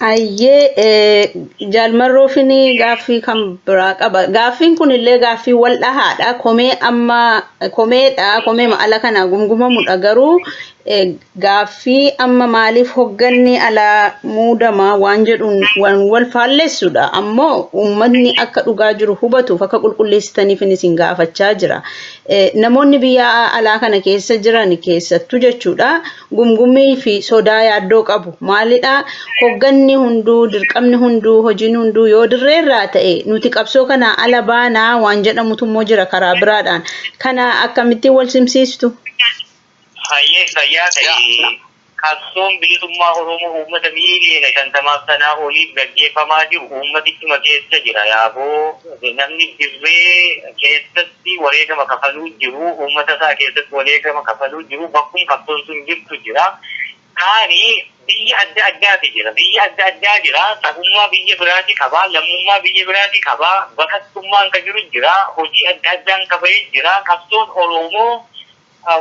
Ayyee, Jaal Marroofin gaaffii kan biraa qaba. Gaaffiin kun illee gaaffii wal dhahaadha. Komee amma komeedha. Komee ala kana gumgumamudha. Garuu gaaffii amma maaliif hogganni alaa muudamaa waan jedhuun waan wal faallessudha. Ammoo uummanni akka dhugaa jiru hubatuuf akka qulqulleessitaniif isin gaafachaa jira. Namoonni biyya alaa kana keessa jiran keessattuu jechuudha, gumgumii fi sodaa yaaddoo qabu. Maalidha? Hogganni hunduu, dirqamni hunduu, hojiin hunduu yoo dirreerraa ta'e, nuti qabsoo kana ala baanaa waan jedhamutu immoo jira karaa biraadhaan. Kana akkamittiin wal simsiistu? Hayyee, fayyaa ta'e. Qabsoon bilisummaa Oromoo uummata miiliyoona 50f sanaa oliif gaggeeffamaa jiru uummatichuma keessa jira. Yaaboo, namni dirree keessatti wareegama kafaluu jiru, uummata isaa keessatti wareegama kafaluu jiru, bakkum qabsoon sun jirtu jira. Kaani biyya adda addaati jira. Biyya adda addaa jira. Sabummaa biyya biraati qaba. Lammummaa biyya biraati qaba. Baqattummaan ka jiru jira. Hojii adda addaan ka bahee jira. Qabsoon Oromoo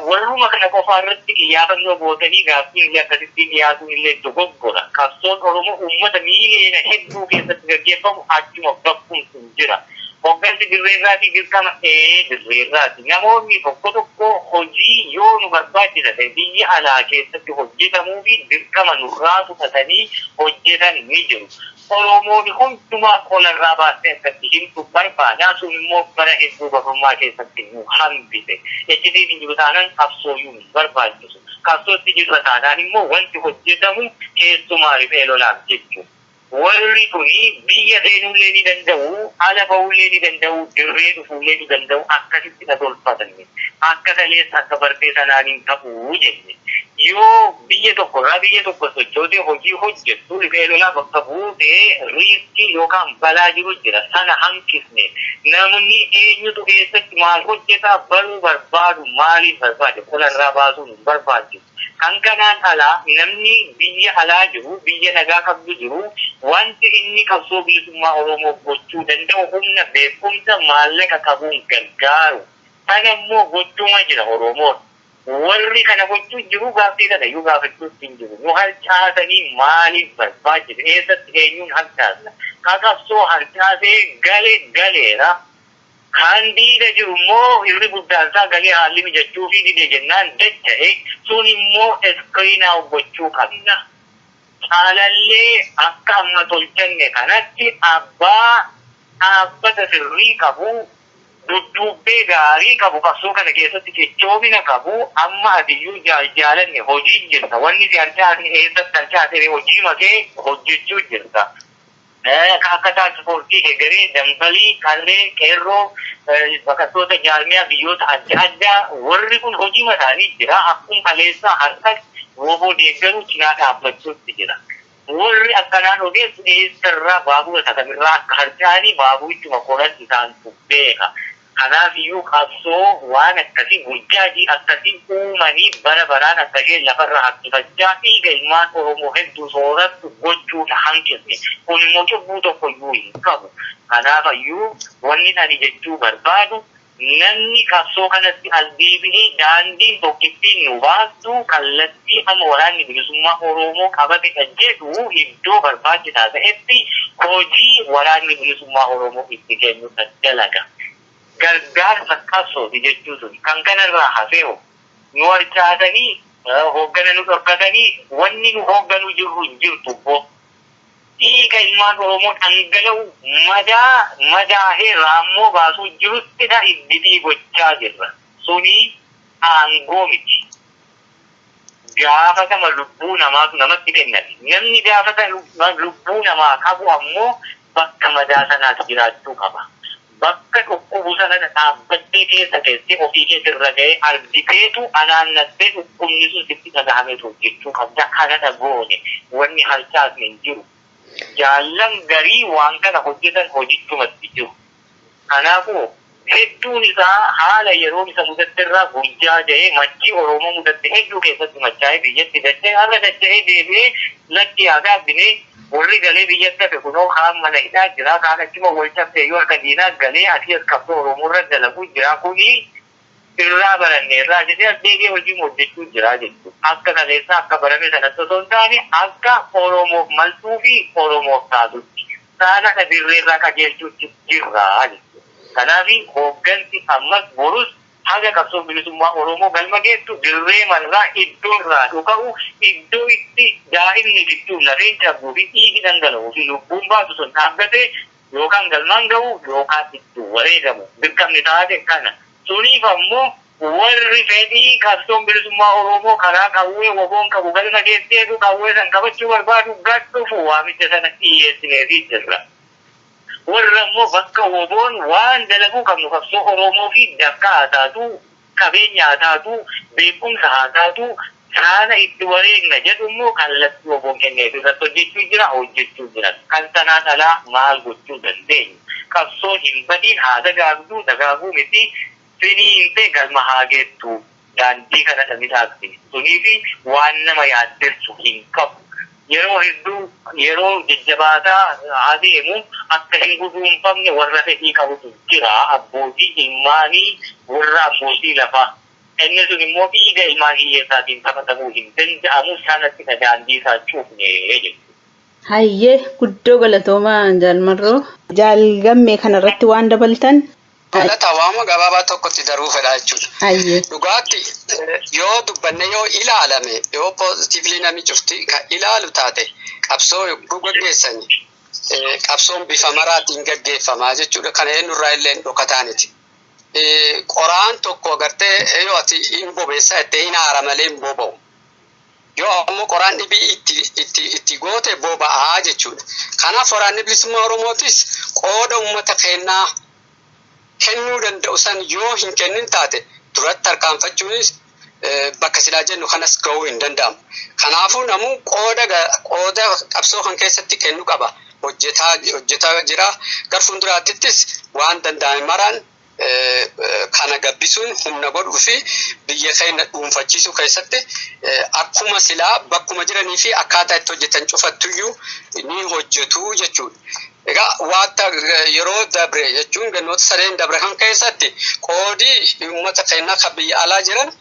warruma kana qofaa irratti xiyyaafannoo gootanii gaaffiin illee akkasitti dhiyaatuun illee dogoggora. Qabsoon Oromoo uummata miiliyoona hedduu keessatti gaggeeffamu achuma bakkum sun jira. Hoggansi dirreerraatii dirqama ee dirreerraati. Namoonni tokko tokko hojii yoo nu barbaachisa ta'e biyya alaa keessatti hojjetamuu fi dirqama nurraa fudhatanii hojjetan ni jiru. Oromoon hundumaa qolarraa baastee akkatti himtu barbaada. Sun immoo bara hedduu gabrummaa keessatti nu hambise. Iccitiin hin jiru taanaan qabsooyyuu hin barbaachisu. Qabsootti jirra taanaan immoo wanti hojjetamu keessumaa riphee lolaaf jechuudha. Warri kuni biyya seenuullee ni danda'u, ala ba'uullee ni danda'u, dirree dhufuullee ni danda'u, akkasitti na tolfatanne. Akka kaleessa akka bartee sanaan hin ta'u jenne. Yoo biyya tokkorraa biyya tokko sochootee hojii hojjettu, riphee lolaa bakka buutee risk yookaan balaa jiru jira. Sana hanqisne. Namni eenyutu keessatti maal hojjetaa baruu barbaadu maaliif barbaade? Qolarraa baasuun hin barbaachisu. Kan kanaan alaa namni biyya alaa jiru, biyya nagaa qabdu jiru, wanti inni qabsoo bilisummaa Oromoo gochuu danda'u humna, beekumsa, maallaqa qabuun gargaaru. Kana immoo gochuma jira Oromoon. Warri kana gochuu jiru gaaffii kana iyyuu gaafachuutti hin jiru. Nu harcaasanii maaliif barbaachise? Eessatti eenyuun harcaasna? Ka qabsoo harcaasee gale galeera. Kan diida jiru immoo irri guddaan isaa galee haalli mijachuu fi dide jennaan dacha'e, sun immoo screen out gochuu qabna. Caalallee akka amma tolchanne kanatti abbaa dhaabbata sirrii qabu, dudduubbee gaarii qabu, qabsoo kana keessatti cichoomina qabu, amma atiyyuu jaalanne hojii jirta. Wanni si harcaasne eessatti harcaasne? Hojii makee hojjechuu jirta. Akka task force egeree dambalii qarree qeerroo baqattoota jaarmiyaa biyyoota adda addaa, warri kun hojii mataanii jira. Akkuma kaleessaa har'as WBO deeggaruu cinaa dhaabbachuutti jira. Warri akkanaan ogeessu eessarraa baabura isa kamirraa akka harcaanii baaburichuma qoran isaantu beeka. Kanaaf iyyuu qabsoo waan akkasii burjaajii akkasii uumanii bara baraan akka isheen lafarra harkifachaa dhiiga ilmaan Oromoo hedduu soorattu gochuudha hanqisne. Kun immoo cubbuu tokko iyyuu hin qabu. Kanaaf iyyuu wanni ani jechuu barbaadu, namni qabsoo kanatti as deebi'ee daandiin tokkittiin nu baastu kallattii amma Waraanni Bilisummaa Oromoo qabatedha jedhu, iddoo barbaachisaa ta'etti hojii Waraanni Bilisummaa Oromoo itti kennudha dalaga. Gargaarsa qabsooti jechuu sun kan kanarraa hafeeho nu harcaasanii hooggana nu dhorkatanii wanni nu hoogganuu jirru hin jirtu bo. Dhiiga ilmaan Oromoo dhangala'u madaa madaahee raammoo baasuu jiruttidha idditii gochaa jirra. Suni aangoo miti. Gaafatama lubbuu namaatu namatti kenname. Namni gaafata lubbuu namaa qabu ammoo bakka madaa sanaas jiraachuu qaba. Bakka dhukkubu sana dhaabbattee keessa teessee ofii keetirra ga'ee argiteetu anaannattee dhukkubni sun sitti dhagahameetu hojjechuu qabda. Kanadha goone, wanni harcaasne hin jiru. Jaallan garii waan kana hojjetan hojichumatti jiru. Kanaafuu hedduun isaa haala yeroon isa mudatte irraa burjaaja'ee machii Oromoo mudatte hedduu keessatti machaa'ee biyyatti dacha'e, har'a dacha'ee deebi'ee lakki haa gaabbinee. Warri galee biyyatti hafe kunoo kaan mana hidhaa jira, kaan achuma wal cabsee yoo harka diinaa galee asii as qabsoo Oromoo irra dalaguu jira. Kuni Irraa baranne irraa jedhee as deebi'ee hojii hojjechuu jira jechuudha. Akka kaleessa akka barame sanatti osoo hin taane akka Oromoof maltuu fi Oromoof taatutti saala dirree irraa qajeelchuutti jirra jechuudha. Kanaaf hooggansi ammas borus haga qabsoon bilisummaa Oromoo galma geessu dirree marraa iddoo irraa dhuka'u, iddoo itti daa'imni gidduun lafeen cabduu fi dhiigi dhangala'uu fi lubbuun baasu sun dhaabbatee yookaan galmaan ga'u yookaan itti wareegamu dirqamni taate kana. Suniif ammoo warri fedhii qabsoon bilisummaa Oromoo karaa qawwee WBOn qabu galma geesseetu qawwee san qabachuu barbaadu gad dhufu waamicha sana dhiyeessineefii jirra. Warra ammoo bakka WBOn waan dalaguu qabnu qabsoo Oromoo fi dafqa haa taatu, qabeenya haa taatu, beekumsa haa taatu, saala itti wareegna jedhu immoo kallattii WBOn kenneef irratti hojjechuu jira, hojjechuu jira. Kan sanaan alaa maal gochuu dandeenya? Qabsoon hin badiin haa dagaagdu, dagaaguu miti finiintee galma haa geettu. Daandii kana midhaagsine. Suniifi waan nama yaaddessu hin qabu. Yeroo hedduu yeroo jajjabaataa adeemu akka hin guduunfamne warra fedhii qabutu jira. Abbootii ilmaanii warra abbootii lafaa. Inni sun immoo dhiiga ilmaan hiyyeessaatiin taphatamuu hin danda'amu, sanatti ka daandii isaa cufne jechuudha. Hayyee, guddoo galatoomaa Jaalmarroo. Jaalgammee kanarratti waan dabaltan? Galata, waama gabaabaa tokkotti daruu fedha jechuudha. Hayyee. Dhugaatti yoo dubbanne, yoo ilaalame, yoo positively namni cufti kan ilaalu taate, qabsoo yogguu gaggeessan qabsoon bifa maraatiin gaggeeffamaa jechuudha. Kana eenyurraa illee hin dhokataaniti. Qoraan tokko agartee yoo ati hin bobeessaa jettee hin aara malee hin boba'u. Yoo ammoo qoraan dhibii itti goote boba'aa jechuudha. Kanaaf Waraanni Bilisummaa Oromootis qooda uummata keenyaa kennuu danda'u san yoo hin kennin taate, duratti tarkaanfachuunis bakka silaa jennu kanas gahuu hin danda'amu. Kanaafuu namuu qooda qabsoo kan keessatti kennu qaba. Hojjetaa jira. Gar fuulduraattis waan danda'ame maraan kana gabbisuun humna godhuu fi biyya keenya dhuunfachiisuu keessatti akkuma silaa bakkuma jiranii fi akkaataa itti hojjetan cufattuyyuu ni hojjetu jechuudha. Egaa wanta yeroo dabre jechuun gannoota sadeen dabre kan keessatti qoodii uummata keenyaa kan biyya alaa jiran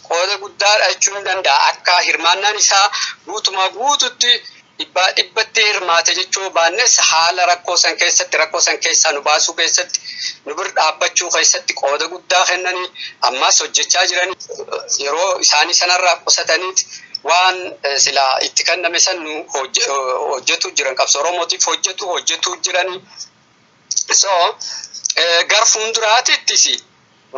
qooda guddaadha jechuun danda'a. Akka hirmaannaan isaa guutumaa guututti dhibbaa dhibbatti hirmaate jechuu baannes, haala rakkoo san keessatti, rakkoo san keessaa nu baasuu keessatti, nu bira dhaabbachuu keessatti qooda guddaa kennanii ammas hojjechaa jiran. Yeroo isaanii sanarraa qusataniiti waan silaa itti kenname san nu hojjetu jiran, qabsoo Oromootiif hojjetu jiranii. So gar fuulduraatittis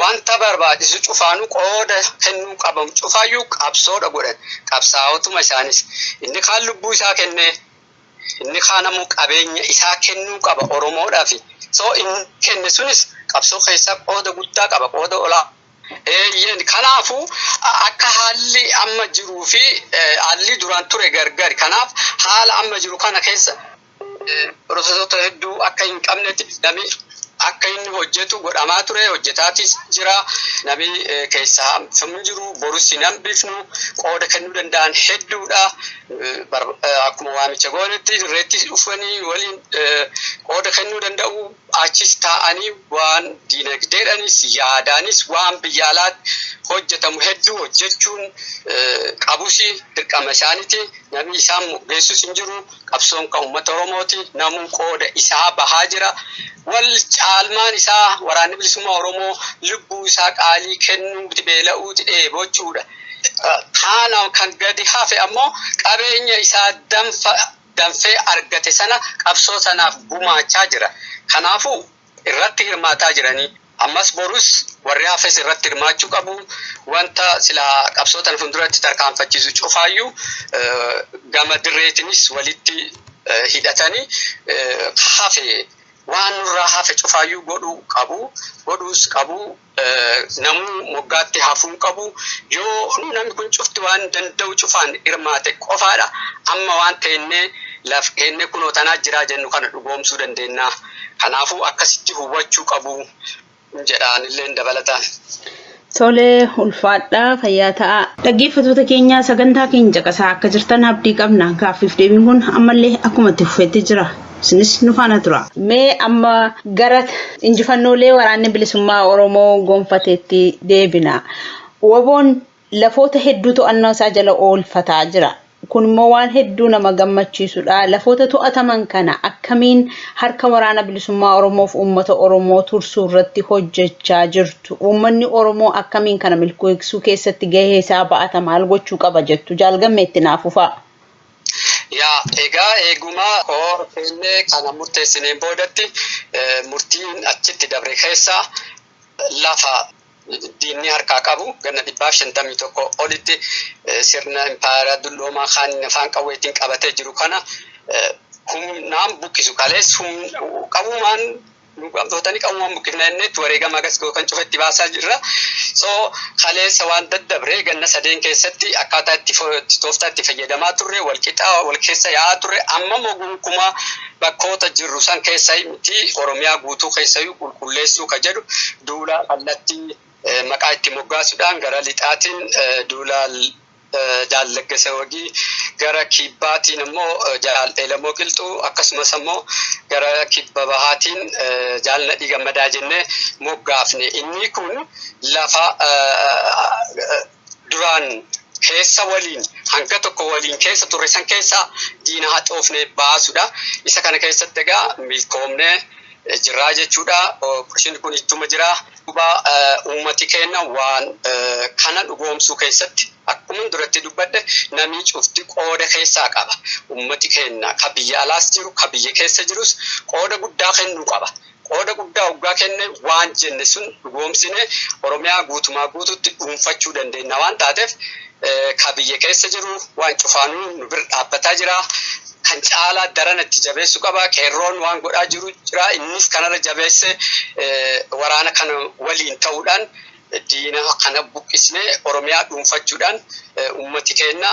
wanta barbaachisu cufaanuu qooda kennuu qabamu cufaayyuu qabsoodha godhan. Qabsaa'otuma isaanis inni kaan lubbuu isaa kennee, inni kaan ammoo qabeenya isaa kennuu qaba Oromoodhaaf. So inni kenne sunis qabsoo keessaa qooda guddaa qaba, qooda olaa. Eeyyeen, kanaafuu akka haalli amma jiruu fi haalli duraan ture gargari. Kanaaf haala amma jiru kana keessa pirosesoota hedduu akka hin qabnetti namni akka inni hojjetu godhamaa ture, hojjetaatis jira. Namni keessaa hambifamu jiru, borus hin hambifnu, qooda kennuu danda'an hedduudha. Akkuma waamicha goonetti dirreetti dhufanii waliin qooda kennuu danda'u. Achis taa'anii waan diinagdeedhaanis yaadaanis waan biyya alaatti hojjetamu hedduu hojjechuun qabus dirqama isaaniiti. Namni isaan moggeessus hin jiru. Qabsoon kan uummata Oromooti. Namuu qooda isaa bahaa jira. Wal caalmaan isaa Waraanni Bilisummaa Oromoo lubbuu isaa qaalii kennuuti, beela'uuti, dheebochuudha. Kaana kan gadi hafe ammoo qabeenya isaa danfa danfee argate sana qabsoo sanaaf gumaachaa jira. Kanaafuu irratti hirmaataa jiranii ammas borus warri hafes irratti hirmaachuu qabu. Wanta silaa qabsoo tana fuulduratti tarkaanfachiisu cufaayyuu gama dirreetinis walitti hidhatanii hafe waan nurraa hafe cufaayyuu godhuu qabu, godhuus qabu. Namuu moggaatti hafuu qabu. Yoo namni kun cufti waan danda'u cufaan hirmaate qofaadha amma waan teennee laf keennee kunoo tanaa jiraa jennu kana dhugoomsuu dandeenya. Kanaafuu akkasitti hubachuu qabu jedhaan illee dabalataan. Tolee, ulfaadhaa, fayyaa ta'a. Dhaggeeffattoota keenya, sagantaa keenya caqasaa akka jirtan abdii qabna. Gaaffiif deebiin kun ammallee akkuma itti fufeetti jira. Isinis nu faana tura. Mee amma gara injifannoolee waraanni bilisummaa Oromoo gonfateetti deebina. Waboon lafoota hedduu to'annoo isaa jala oolfataa jira. Kun immoo waan hedduu nama gammachiisudha. Lafoota to'ataman kana akkamiin harka waraana bilisummaa Oromoof uummata Oromoo tursuu irratti hojjechaa jirtu? Uummanni Oromoo akkamiin kana milkeessuu keessatti gahee isaa ba'ata maal gochuu qaba jettu? Jaalgammeetti naaf fufaa. Yaa egaa eeguma koor kennee kana murteessineen boodatti murtiin achitti dabre keessa lafa diinni harkaa qabu ganna 151 olitti sirna impaayera dulloomaa kan afaan qawweetiin qabatee jiru kana humnaan buqqisu kalees qabumaan qabdootanii qabumaan buqqifna jenneetti wareegama agas kan cufetti baasaa jirra. So kaleessa waan daddabre ganna sadeen keessatti akkaataa itti tooftaa itti fayyadamaa turre wal qixaa wal keessa yaa'aa turre amma gonkumaa bakkoota jirru san keessa miti Oromiyaa guutuu keessayyuu qulqulleessuu ka jedhu duula kallattii maqaa itti moggaasuudhaan gara lixaatiin duula Jaal Laggasa Wagii, gara kibbaatiin immoo Jaal Elemoo Qilxuu, akkasumas immoo gara kibba bahaatiin Jaal Nadhii Gammadaa jennee moggaafne. Inni kun lafa duraan keessa waliin hanga tokko waliin keessa turre san keessa diina haxoofne baasudha. Isa kana keessatti egaa milkoomnee jirraa jechuudha. Operation kun ittuma jira. Duuba uummati keenya waan kana dhugoomsuu keessatti akkuma duratti dubbadhe namni cufti qooda keessaa qaba. Uummati keenya ka biyya alaas jiru ka biyya keessa jirus qooda guddaa kennuu qaba. Qooda guddaa hoggaa kenne waan jenne sun dhugoomsine Oromiyaa guutumaa guututti dhuunfachuu dandeenya waan taateef ka biyya keessa jiru waan cufaanuu nu bira dhaabbataa jira. Kan caalaa daran itti jabeessuu qaba. Qeerroon waan godhaa jiru jira. Innis kanarra jabeesse waraana kana waliin ta'uudhaan diina kana buqqisnee Oromiyaa dhuunfachuudhaan uummati keenya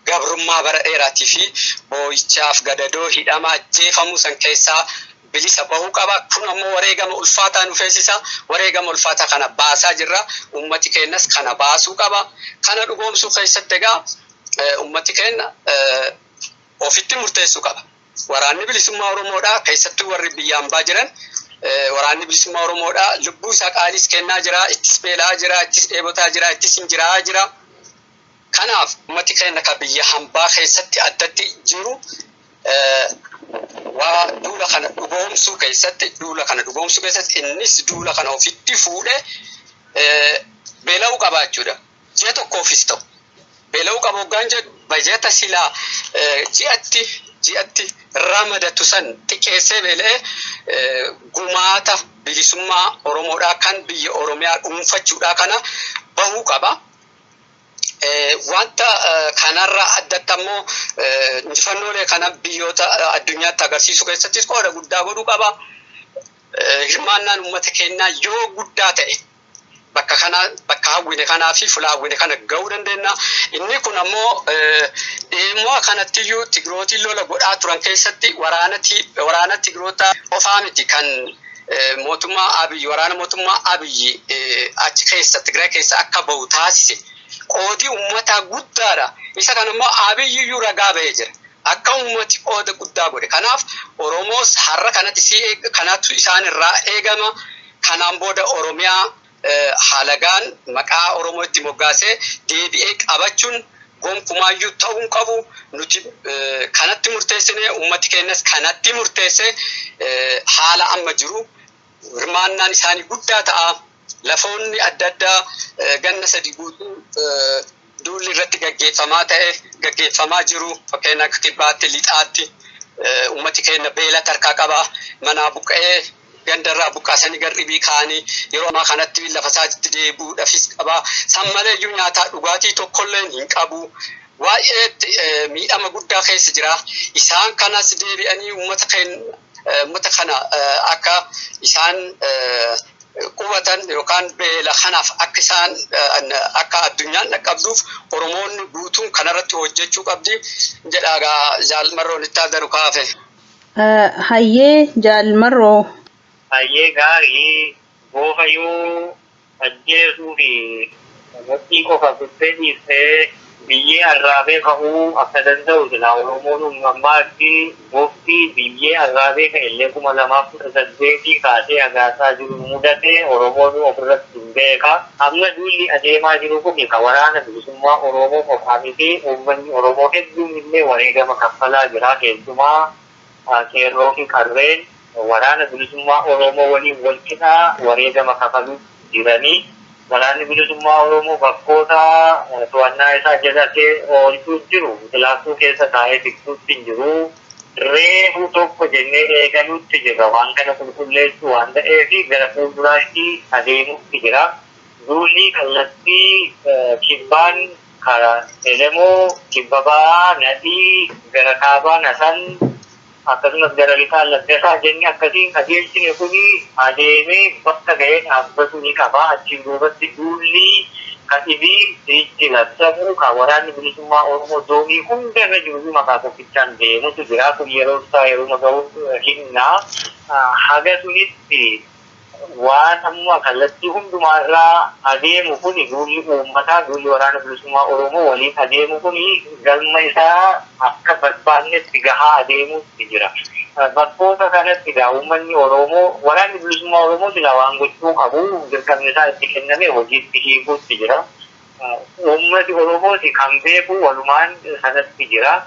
gabrummaa bara dheeraatii fi boo'ichaaf gadadoo hidhamaa ajjeefamuu san keessaa bilisa bahuu qaba. Kun ammoo wareegama ulfaataa nu feesisa. Wareegama ulfaataa kana baasaa jirra. Uummati keenyas kana baasuu qaba. Kana dhugoomsuu keessatti egaa uummati keenya ofitti murteessuu qaba. Waraanni bilisummaa Oromoodhaa keessattuu warri biyya hambaa jiran waraanni bilisummaa Oromoodhaa lubbuu isaa qaaliis kennaa jira, ittis beelaa jira, ittis dheebotaa jira, ittis injiraa jira. Kanaaf uummati keenya ka biyya hambaa keessatti addatti jiru waa duula kana dhugoomsuu keessatti duula kana dhugoomsuu keessatti innis duula kana ofitti fuudhee beela'uu qaba jechuudha. Ji'a tokkoofis ta'u. Beela'uu qaba hoggaan jedhu bajeta silaa ji'atti ramadatu san xiqqeessee beela'ee gumaata bilisummaa Oromoodhaa kan biyya Oromiyaa dhuunfachuudhaa kana bahuu qaba. Wanta kanarraa addatti ammoo injifannoolee kana biyyoota addunyaatti agarsiisuu keessattis qooda guddaa godhuu qaba. Hirmaannaan uummata keenyaa yoo guddaa ta'e bakka kana bakka hawwine kanaa fi fuula hawwine kana gahuu dandeenya. Inni kun ammoo dhimma kanattiyyuu Tigrootiin lola godhaa turan keessatti waraana Tigroota qofaa miti kan mootummaa Abiyyi waraana mootummaa Abiyyi achi keessa Tigraay keessa akka bahu taasise. Qoodii uummataa guddaadha. Isa kana immoo Abiyyi iyyuu ragaa bahee jira. Akka uummati qooda guddaa godhe. Kanaaf Oromoos har'a kanatti kanatu isaan irraa eegama. Kanaan booda Oromiyaa halagaan maqaa Oromoo itti moggaasee deebi'ee qabachuun gonkumaayyuu ta'uu hin qabu. Nuti kanatti murteessine uummati keenyas kanatti murteesse haala amma jiru hirmaannaan isaanii guddaa ta'a. Lafoonni adda addaa ganna sadi guutuu duulli irratti gaggeeffamaa ta'e gaggeeffamaa jiru. Fakkeenya akka kibbaatti lixaatti uummati keenya beela tarkaa qaba. Manaa buqqa'ee gandarraa buqqaasanii gara dhibii kaa'anii yeroo ammaa kanatti lafa isaatti deebi'uudhaafis qaba. San malee iyyuu nyaataa dhugaatii tokkollee hin qabu. Baay'ee miidhama guddaa keessa jira. Isaan kanas deebi'anii uummata kana akka isaan qubatan yookaan beela kanaaf akka isaan akka addunyaan dhaqqabduuf Oromoonni guutuun kanarratti hojjechuu qabdi jedhaa Jaalmarroon itti daru kaafe. Hayyee Jaalmarroo. Hayyee gaarii boofayyuu ajjeesuu fi murtii qofa turtee dhiistee Biyyee arraabee ka'uu akka danda'u silaa Oromoon ammaatti bofti biyyee arraabee ka'e illee 2018 kaasee hagaasaa jiru mudate Oromoon ofirratti hin beeka. Amma duulli adeemaa jiru kun kan waraana bilisummaa Oromoo qofaa miti, uummanni Oromoo hedduun illee wareegama kaffalaa jira. Keessumaa qeerroo fi qarreen waraana bilisummaa Oromoo waliin wal qixaa wareegama kafaluu jiranii. Waraanni bilisummaa Oromoo bakkoota to'annaa isaa jalatti oolchuu jiru biqilaaftuu keessa taa'ee tiksuutti hin jiru. Reefu tokko jennee eegaluutti jira. Waan kana qulqulleessuu waan ta'eef gara fuulduraatti adeemuutti jira. Duulli kallattii kibbaan karaa Elemoo, kibba ba'aa, Nadhii, gara kaabaa Nasan, akkasumas gara lixaa Laggasaa jennee akkasiin qajeelchine kuni adeemee bakka ga'ee dhaabbatu ni qaba. Achiin duubatti duulli kan dhibii itti labsamu kan waraanni bilisummaa Oromoo zoonii hundarra jiru maqaa tokkichaan deemutu jira. Kun yeroo isaa yeroo ga'u hinna. Haga sunitti waan amma kallattii hundumaarraa adeemu kuni duulli uummataa, duulli waraana bilisummaa Oromoo waliin adeemu kuni galma isaa akka barbaannetti gahaa adeemuutti jira. Bakkoota kanatti egaa uummanni Oromoo waraanni bilisummaa Oromoo silaa waan gochuu qabu dirqamni isaa itti kenname hojiitti hiikuutti jira. Uummati Oromooti kan beeku walumaan sanatti jira.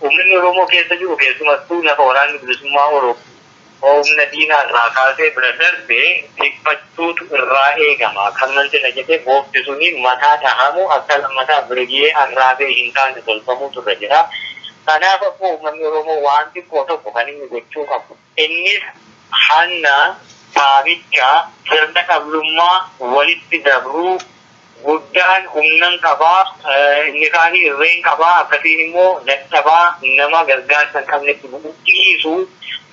Uummanni Oromoo keessa jiru keessumattuu lafa waraanni bilisummaa Oromoo humna diinaa irraa kaasee bira darbee tikfachuutu irraa eegama. Kan mantina jedhee boofti suni mataa dhahamu akka lammataa birgee arraabee hin taane tolfamuutu irra jira. Kanaaf ammoo uummanni Oromoo waan xiqqoo tokko kan inni gochuu qabu. Innis hanna, saamicha, sirna qablummaa walitti dabruu guddaan humnan qabaa, inni kaanii irreen qabaa, akkasiin immoo dadhabaa nama gargaarsa hin qabnetti bu'uu dhiisu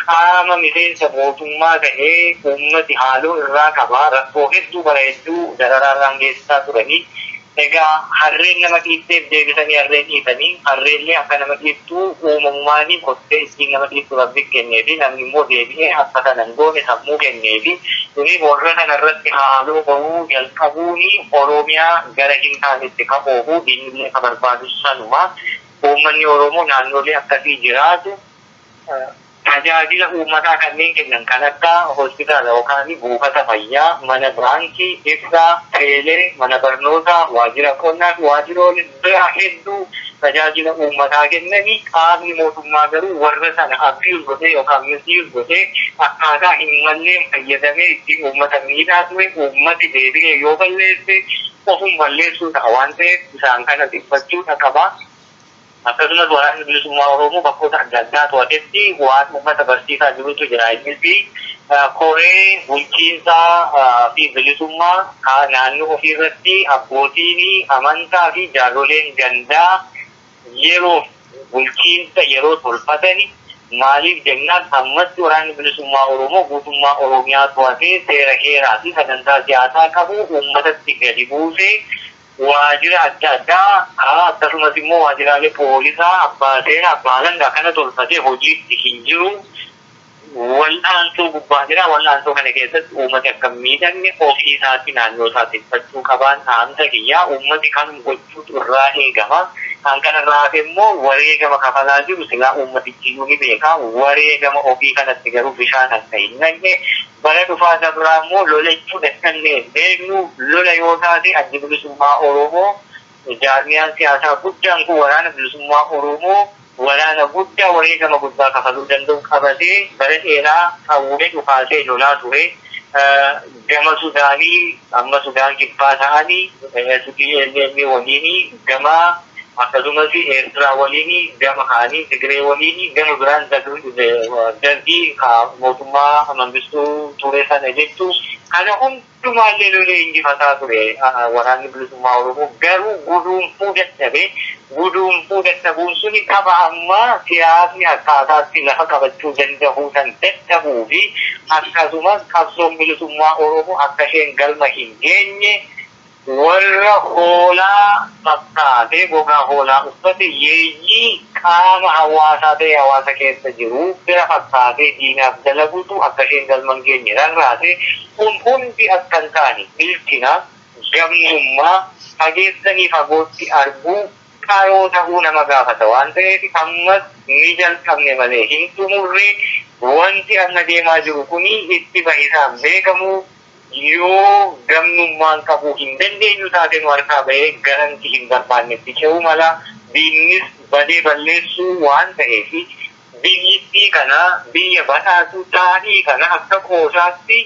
qaama miseensa mootummaa ta'ee uummati haaloo irraa qabaa, rakkoo hedduu bara hedduu dararaarraan geessisaa turanii. Egaa harreen nama dhiitteef deebisanii harreen dhiitanii, harreellee akka nama dhiittuu uumamumaanii kottee ittiin nama dhiittu rabbi kenneefi namni immoo deebi'ee akka kana hin goone sammuu kenneefi kuni warra kana irratti haaloo bahuu jalqabuuni Oromiyaa gara hin taanetti ka oofu diinillee ka barbaadu sanuma. Uummanni Oromoo naannolee akkasii jiraatu tajaajila uummataa kanneen kennan kan akka hospitaala yookaan buufata fayyaa, mana baankii, ibsaa, teelee, mana barnootaa, waajjira qonnaa fi waajjirolee biraa hedduu tajaajila uummataa kennanii qaamni mootummaa garuu warra sana abuse godhee yookaan misuse godhee akkaataa hin malleen fayyadamee ittiin uummata miidhaa ture uummati deebi'ee yoo balleesse ofum balleessuu ta'a waan ta'eef isaan kana tikfachuudha qaba. Akkasumas waraanni bilisummaa Oromoo bakkoota adda addaa to'atetti waan uummata barsiisaa jirutu jira. Innis koree bulchiinsaa fi bilisummaa naannoo ofiirratti abbootiin amantaa fi jaarroleen gandaa yeroo bulchiinsa yeroo tolfatani maaliif jennaan ammatti waraanni bilisummaa Oromoo guutummaa Oromiyaa to'atee seera heeraa fi sagantaa siyaasaa qabu uummatatti gadi buusee waajjira adda addaa akkasumas immoo waajjiraalee poolisaa, abbaa seeraa, abbaa alangaa kana tolfatee hojiitti hin jiru. Wal'aansoo gubbaa jira. Wal'aansoo kana keessatti uummati akka hin miidhamne ofii isaatti naannoo isaa tikfachuu qabaan dhaamsa kiyyaa uummati kan gochuutu irraa eegama. Kan kanarraa hafe immoo wareegama kafalaa jiru silaa uummatichi iyyuu ni beeka. Wareegama ofii kanatti garuu bishaan akka hin naqne bara dhufaa sabraa immoo lolachuu dadhabnee beeknu lola yoo taate addi bilisummaa Oromoo jaarmiyaan siyaasaa guddaan kun waraana bilisummaa Oromoo waraana guddaa wareegama guddaa kafaluu danda'u qabatee bara dheeraa qawwee dhukaasee lolaa ture. Gama Sudaanii amma Sudaan kibbaa ta'anii SPLM waliin gama akkasumas Eertiraa waliin gama kaanii Tigree waliin gama biraan dargii mootummaa Mangistuu ture sana jechuun kana hundumaallee lolee injifataa ture waraanni bilisummaa Oromoo garuu guduunfuu dadhabe. Guduunfuu dadhabuun suni qaba amma siyaasni akkaataatti lafa qabachuu danda'uu san dadhabuu fi akkasumas qabsoon bilisummaa Oromoo akka isheen galma hin geenye warra hoolaa fakkaatee gogaa hoolaa uffate yeeyyii qaama hawaasaa ta'e hawaasa keessa jiru bira fakkaatee diinaaf dalagutu akka isheen galma hin geenye rarraase kun hundi akka hin taane bilchina gamnummaa fageessanii fagootti arguu Qaroo ta'uu nama gaafata waan ta'eef ammas ni jalqabne malee hin xumurre. Wanti amma deemaa jiru kuni itti bahisaan beekamu yoo gamnummaan qabuu hin dandeenyu taate nu harkaa bahee garanti hin barbaannetti ce'uu mala. Diinnis badee balleessuu waan ta'eef biyyittii kana biyya badhaatu taa'ii kana akka qoosaatti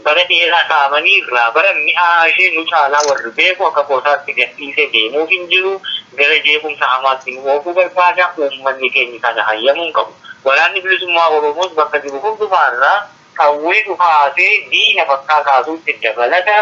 bara dheeraa kaa'amanii irraa bara mi'aa ishee nu caalaa warri beeku akka qoosaatti gadhiisee deemuuf hin jiru. Gara jeequmsa hamaatti nu oofuu barbaada. Uummanni keenya kana hayyamuu hin qabu. Waraanni bilisummaa Oromoos bakka jiru hundumaarraa qawwee dhukaasee diina bakkaa kaasuutti dabalata.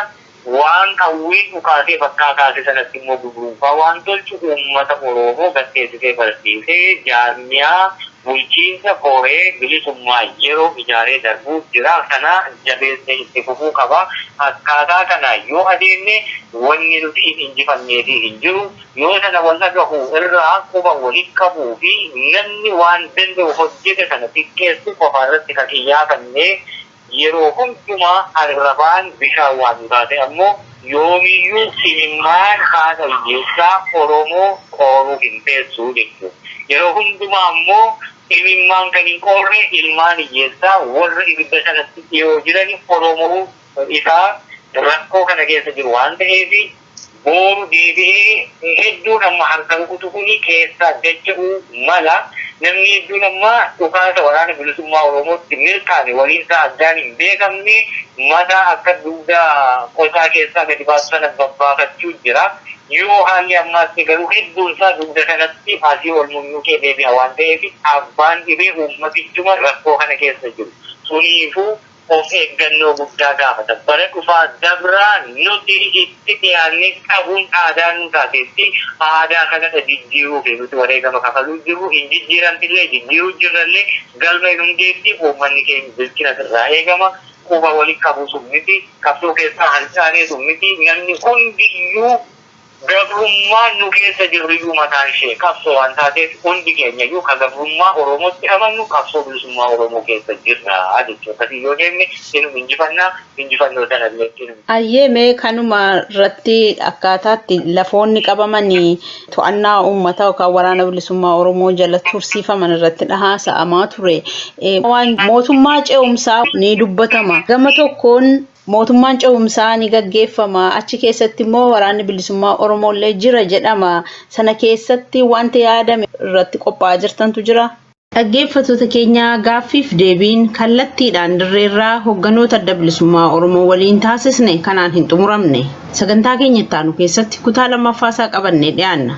Waan qawwee dhukaasee bakkaa kaase sanatti immoo gurguruunfaa waan tolchu uummata Oromoo gatteessisee barsiisee jaarmiyaa bulchiinsa koree bilisummaa yeroo ijaaree darbuuf jira. Kana jabeessee itti fufuu qaba. Akkaataa kana yoo adeemne wanni nuti hin injifanneefi hin jiru. Yoo sana wal dhagahu irraa quba walitti qabuu fi namni waan danda'u hojjete sana xiqqeessuu qofa irratti kan xiyyeeffannee yeroo hundumaa arrabaan bishaan waan taate ammoo yoomiyyuu imimmaan haadha hiyyeessaa Oromoo qooruu hin teessu jechuudha. Yeroo hundumaa ammoo imimmaan kan hin qoorre ilmaan hiyyeessaa warra ibidda sanatti dhiyoo jiran Oromoo isaa rakkoo kana keessa jiru waan ta'eef booru deebi'ee hedduun amma harka rukutu kuni keessaa dacha'uu mala. Namni hedduun amma dhukaasa waraana bilisummaa Oromootti milkaa'e waliin isaa addaan hin beekamne mataa akka dugda qotaa keessaa gadi baasu sana babbaafachuu jira. Yoo haalli ammaatti garuu hedduun isaa dugda sanatti asii ol munyukee deebi'a waan ta'eef abbaan dhibee uummatichuma rakkoo kana keessa jiru. Suniifuu of eeggannoo guddaa gaafata. Bara dhufaa dabraa nuti itti dhiyaannee qabuun aadaa nu taatetti aadaa kanadha jijjiiruu fi nuti wareegama kafaluu jirru hin jijjiiramtillee jijjiiruu jirrallee galma hin hundeetti uummanni keenya bilchina irraa eegama. Quba walitti qabuu sun miti, qabsoo keessaa harcaanee sun miti, namni hundiyyuu gabrummaan nu keessa jirru iyyuu mataan ishee qabsoo waan taateef hundi keenya iyyuu ka gabrummaa Oromootti amannu qabsoo bilisummaa Oromoo keessa jirra jechuudha. Akkasii yoo deemne inum injifannaa, injifannoo sana illee inum. Ayyee, mee kanuma irratti akkaataatti lafoonni qabamanii to'annaa uummataa yookaan waraana bilisummaa Oromoo jala tursiifaman irratti haasa'amaa ture. Waan mootummaa ce'umsaa ni dubbatama. Gama tokkoon mootummaan ce'umsaa ni gaggeeffama. Achi keessatti immoo waraanni bilisummaa Oromoo illee jira jedhama. Sana keessatti wanti yaadame irratti qophaa'aa jirtantu jira. Dhaggeeffattoota keenya, gaaffiif deebiin kallattiidhaan dirreerraa hogganoota adda bilisummaa Oromoo waliin taasisne kanaan hin xumuramne. Sagantaa keenya itti aanu keessatti kutaa lammaffaa isaa qabannee dhiyaanna.